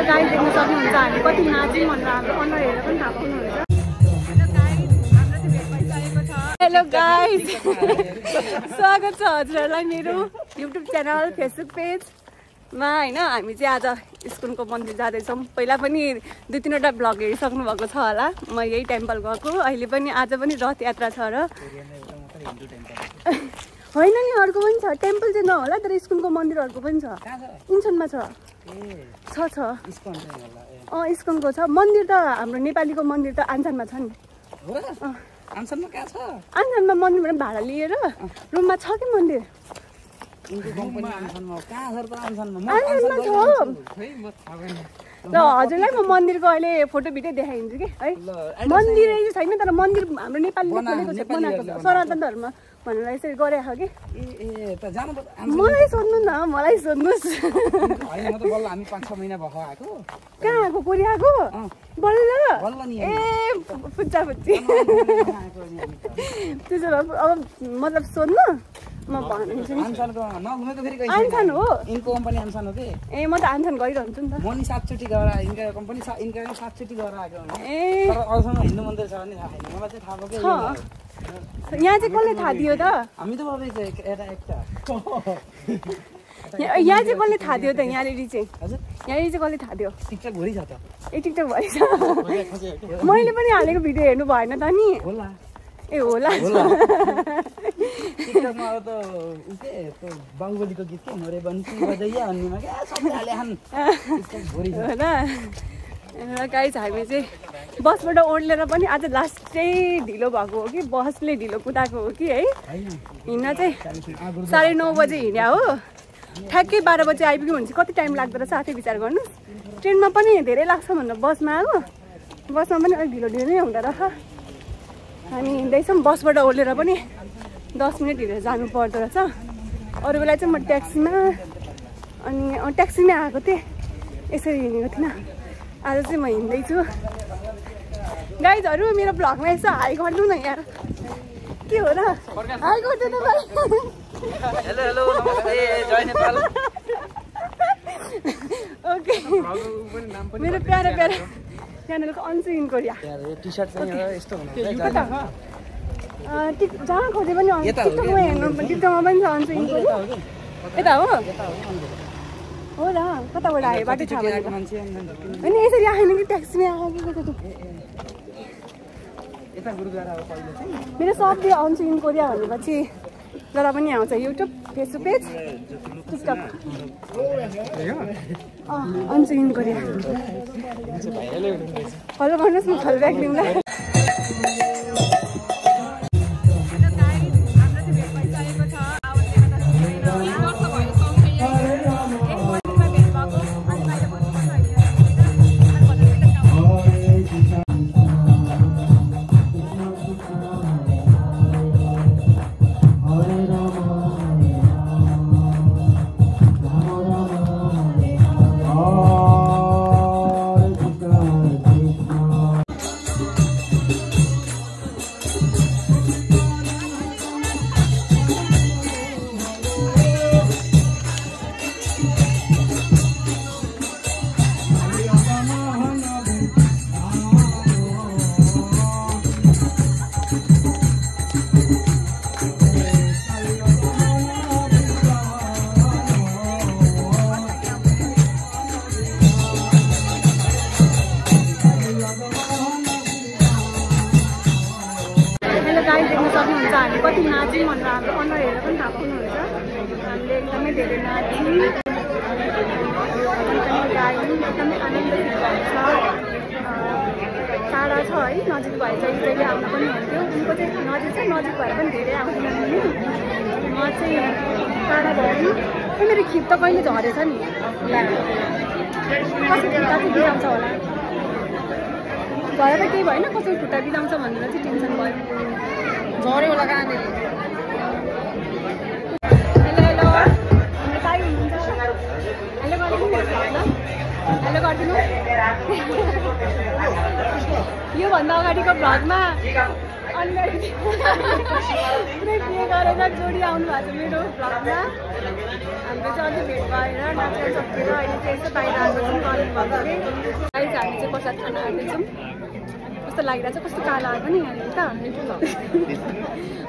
Hello guys, देख्न सक्नुहुन्छ हामी कति नाच्यौँ भनेर हाम्रो अनुहार हेरेर पनि थाहा पाउनुहुन्छ। हेलो गाइस, स्वागत छ हजुरहरूलाई मेरो युट्युब च्यानल फेसबुक पेजमा होइन। हामी चाहिँ आज स्कुलको मन्दिर जाँदैछौँ। पहिला पनि 2-3वटा ब्लग हेरिसक्नु भएको छ होला। म यही टेम्पल गएको, अहिले पनि आज पनि रथ यात्रा छ र होइन नि, अर्को पनि छ टेम्पल चाहिँ नहोला, तर स्कुलको मन्दिरहरूको पनि छ। इन्सनमा छ इस्कनको छ मन्दिर त। हाम्रो नेपालीको मन्दिर त आन्सानमा छ नि। आन्सानमा मन्दिर भने भाडा लिएर रुममा छ कि मन्दिर? ल हजुरलाई म मन्दिरको अहिले फोटो भिडियो देखाइदिन्छु कि है। मन्दिरै छैन, तर मन्दिर हाम्रो नेपालीले खोलेको छ, बनाएको छ। सनातन धर्म भनेर यसरी गरेको कि। मलाई सोध्नु न, मलाई सोध्नुहोस्। कहाँ आएको? कोरिया आएको बल्ल? ए फुच्चा फुच्ची। त्यसो भए अब मतलब सोध्नु म भनिदिन्छु नि। आन्सान हो इनको कम्पनी, आन्सान हो कि? ए म त आन्सान गइरहन्छु नि त। म नि 7 चोटि गएर इनका कम्पनी 7 चोटि गएर आएको। ए तर अझसम्म हिन्दू मन्दिर छ भने थाहा छैन मलाई चाहिँ। थाहा भयो कि यहाँ चाहिँ कसले थाहा दियो त? हामी त बाबु एउटा यहाँ चाहिँ कसले थाहा दियो त? यहाँनिर चाहिँ यहाँनिर चाहिँ कसले थाहा दियो? टिकटक भरि छ त। ए टिकटक भरि छ। मैले पनि हालेको भिडियो हेर्नु भएन त नि? ए होला। टिकटकमा अब त उके त्यो बाहुबलीको गीत के मोरे बन्सी बजैया भन्नेमा के सबै हाले हान टिकटक भरि छ हैन। र गाइस हामी चाहिँ बसबाट ओर्लेर पनि आज लास्ट चाहिँ ढिलो भएको हो कि बसले ढिलो कुदाएको हो कि है। हिँड्न चाहिँ 9:30 बजे हिँड्या हो, ठ्याक्कै 12 बजे आइपुग्यो भने चाहिँ कति टाइम लाग्दो रहेछ आफै विचार गर्नु। ट्रेनमा पनि धेरै लाग्छ भनेर बसमा आएको, बसमा पनि अलिक ढिलो ढिलो नै हुँदो रहेछ। हामी हिँड्दैछौँ बसबाट ओर्लेर पनि 10 मिनट हिँडेर जानु पर्दो रहेछ। अरू बेला चाहिँ म ट्याक्सीमा अनि ट्याक्सीमै आएको थिएँ, यसरी हिँडेको थिइनँ। आज चाहिँ म हिँड्दैछु। गाइजहरू मेरो भ्लगमा यसो हाई गर्नु न यार। के हो र हाई गर्दै तपाईँ? Hello hello Jai Nepal. Okay मेरो प्यारा प्यारा च्यानलको अन्सु इन कोरिया। टी-सर्ट चाहिँ यस्तो हुनु जहाँ खोजे पनि टिकटकमा हेर्नु, टिकटकमा पनि छ अन्सु इन कोरिया। यता हो हो र? कताबाट आयो बाटो थाहा भएको होइन? यसरी आएन कि ट्याक्सीमै आयो कि कता? मेरो सबले अन्सु इन कोरिया भनेपछि जरा पनि आउँछ YouTube, Facebook page, TikTok. Ansu in Korea follow गर्नुहोस्, म फलो ब्याक दिउँला। देख्न सक्नुहुन्छ हामी कति नाच्यौँ भनेर हाम्रो अनुहार हेरेर पनि थाहा पाउनुहुन्छ। हामीले एकदमै धेरै नाच्यौँ, गायौँ, एकदमै आनन्द छ। टाढा छ है, नजिक भए चाहिँ जहिले आउनु पनि हुन्थ्यो। उनको चाहिँ नजिक छ, नजिक भएर पनि धेरै आउँदैन नि। म चाहिँ टाढा भयो। मेरो खिप त कहिले झरेछ नि, कसरी कति बिराउँछ होला। भएर त केही भएन, कसरी खुट्टा बिराउँछ भनेर चाहिँ टेन्सन भयो। झऱ्यो होला कहाँनिर। हेलो हेलो, हाम्रो साई हुनुहुन्छ? हेलो गरिदिनु, हेलो गरिदिनु। योभन्दा अगाडिको भ्लगमा पुरै प्ले गरेर जोडी आउनु भएको छ मेरो भ्लगमा। हाम्रो चाहिँ अलिक भेट भएर नाच्न सकेर अहिले चाहिँ यसो बाहिर आएको छौँ गर्नु भन्दाखेरि अहिले हामी चाहिँ प्रसाद खान आउँदैछौँ। कस्तो लागिरहेको छ, कस्तो कालो आएको नि यहाँनिर त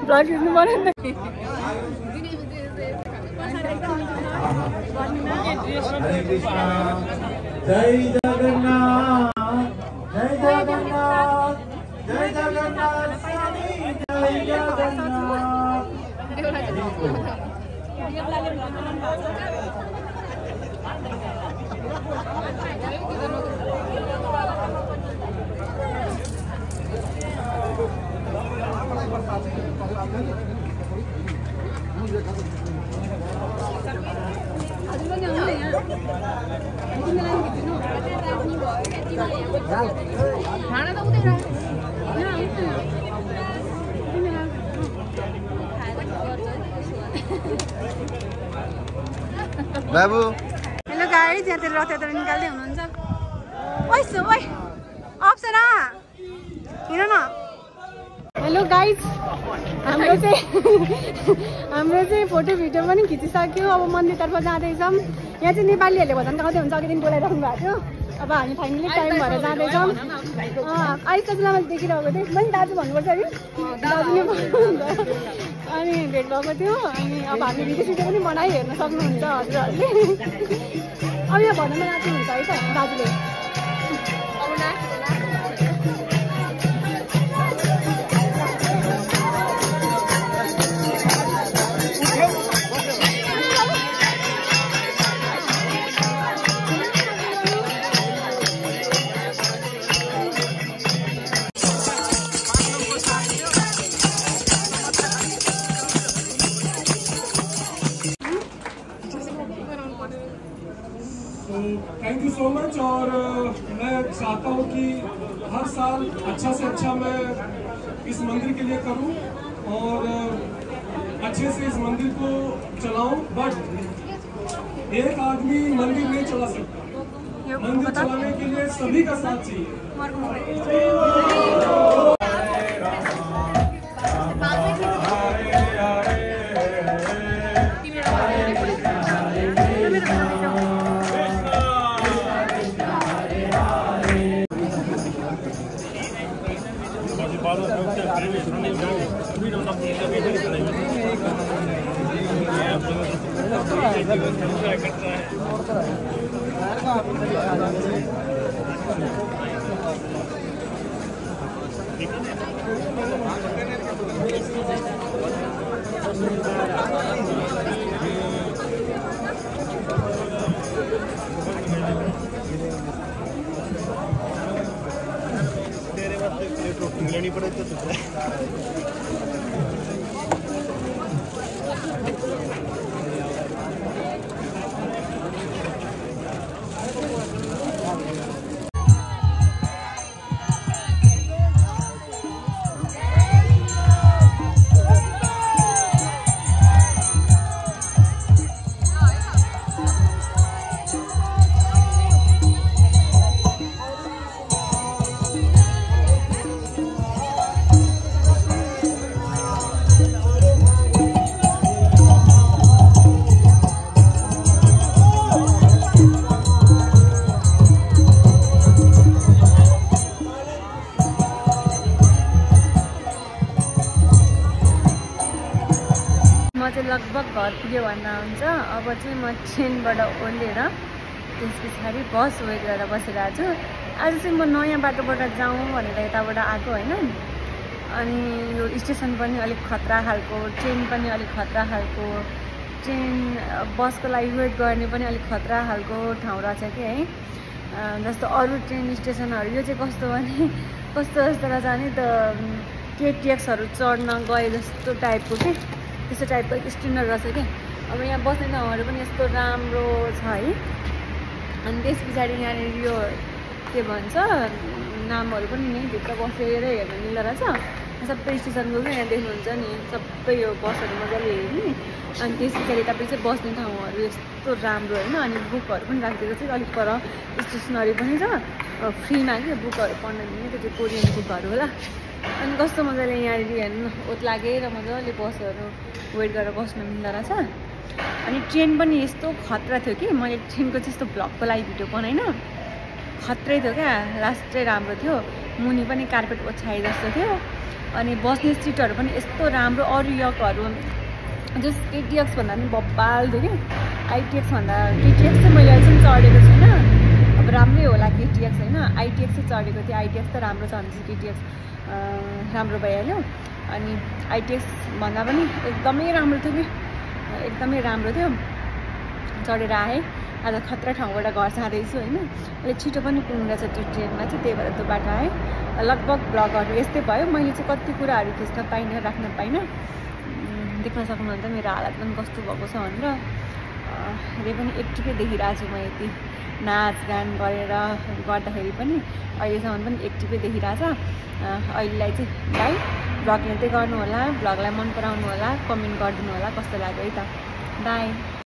ब्लग खिच्नु पऱ्यो नि त। जय जगन्नाथ जय जगन्नाथ जय जगन्नाथ जय बाबु हेलो गाइज, यहाँतिर रथयात्रा निकाल्दै हुनुहुन्छ। ओइ अप्सरा हिँड न। हेलो गाइज, हाम्रो चाहिँ फोटो भिडियो पनि खिचिसक्यो। अब मन्दिरतर्फ जाँदैछौँ। यहाँ चाहिँ नेपालीहरूले भजन गाउँदै हुन्छ, अघिदेखि बोलाइराख्नु भएको थियो। अब हामी फाइनली टाइम भएर जाँदैछौँ। आइसकेला मैले देखिरहेको थिएँ, मैले दाजु भन्नुपर्छ है, दाजुले भन्नुहुन्छ। अनि भेट भएको थियो। अनि अब हामी भिडियो सिडियो पनि बनाइ हेर्न सक्नुहुन्छ हजुरहरूले। अब यहाँ भजनमा नाच्नुहुन्छ है त दाजुले। Thank you so much. और मैं चाहता हूँ कि हर साल अच्छा से अच्छा मैं इस मंदिर के लिए करूँ और अच्छे से इस मंदिर को चलाऊं। बट एक आदमी मंदिर नहीं चला सकता, मंदिर चलाने के लिए सभी का साथ चाहिए। लेनी पड़े तो लगभग घर पुग्यो भन्दा हुन्छ। अब चाहिँ म ट्रेनबाट ओर्लेर त्यस पछाडि बस वेट गरेर बसिरहेको छु। आज चाहिँ म नयाँ बाटोबाट जाउँ भनेर यताबाट आएको होइन। अनि यो स्टेसन पनि अलिक खतरा खालको, ट्रेन पनि अलिक खतरा खालको, ट्रेन बसको लागि वेट गर्ने पनि अलिक खतरा खालको ठाउँ रहेछ कि है। जस्तो अरू ट्रेन स्टेसनहरू यो चाहिँ कस्तो भने कस्तो जस्तो रहेछ भने त केटिएक्सहरू चढ्न गए जस्तो टाइपको के, त्यस्तो टाइपको स्ट्यान्डर्ड रहेछ कि। अब यहाँ बस्ने ठाउँहरू पनि यस्तो राम्रो छ है। अनि त्यस पछाडि यहाँनिर यो के भन्छ नामहरू पनि नि भित्र बसेर हेर्न मिल्दो रहेछ। सबै स्टेसनको चाहिँ यहाँ देख्नुहुन्छ नि, सबै यो बसहरू मजाले हेर्ने। अनि त्यस पछाडि तपाईँ चाहिँ बस्ने ठाउँहरू यस्तो राम्रो होइन। अनि बुकहरू पनि राखिदिएको छ, अलिक पर स्टेसनरी पनि छ फ्रीमा कि बुकहरू पढ्न दिने, त्यो चाहिँ कोरियन बुकहरू होला। अनि कस्तो मजाले यहाँनिर हेर्नु ओत लागेर मजाले बसहरू वेट गरेर बस्नु मिल्दो रहेछ। अनि ट्रेन पनि यस्तो खतरा थियो कि मैले ट्रेनको चाहिँ यस्तो भ्लगको लागि भिडियो बनाइनँ खत्रै थियो क्या लास्ट चाहिँ राम्रो थियो मुनि पनि कार्पेट ओछ्याए जस्तो थियो अनि बस्ने सिटहरू पनि यस्तो राम्रो अरू यकहरू जस केटिएक्स भन्दा पनि बब्बाल थियो कि आइटिएक्स भन्दा केटिएक्स चाहिँ मैले अहिलेसम्म चढेको छुइनँ अब राम्रै होला केटिएक्स होइन आइटिएक्स चाहिँ चढेको थियो आइटिएक्स त राम्रो छ भने चाहिँ केटिएक्स राम्रो भइहाल्यो अनि आइटिएक्स भन्दा पनि एकदमै राम्रो थियो कि एकदमै राम्रो थियो चढेर आएँ आज खतरा ठाउँबाट घर जाँदैछु होइन अलिक छिटो पनि पुग्नु रहेछ त्यो ट्रेनमा चाहिँ त्यही भएर त्यो बाटो आएँ लगभग भ्लगहरू यस्तै भयो मैले चाहिँ कति कुराहरू खिच्न पाइनँ राख्न पाइनँ देख्न सक्नुहुन्छ मेरो हालत पनि कस्तो भएको छ भनेर अहिले पनि एकटिकै देखिरहेको छु म यति नाचगान गरेर गर्दाखेरि पनि अहिलेसम्म पनि एकटिकै देखिरहेछ अहिलेलाई चाहिँ भाइ भ्लग हेर्दै गर्नु होला भ्लगलाई मन पराउनु होला कमेन्ट गरिदिनु होला कस्तो लाग्यो है त बाई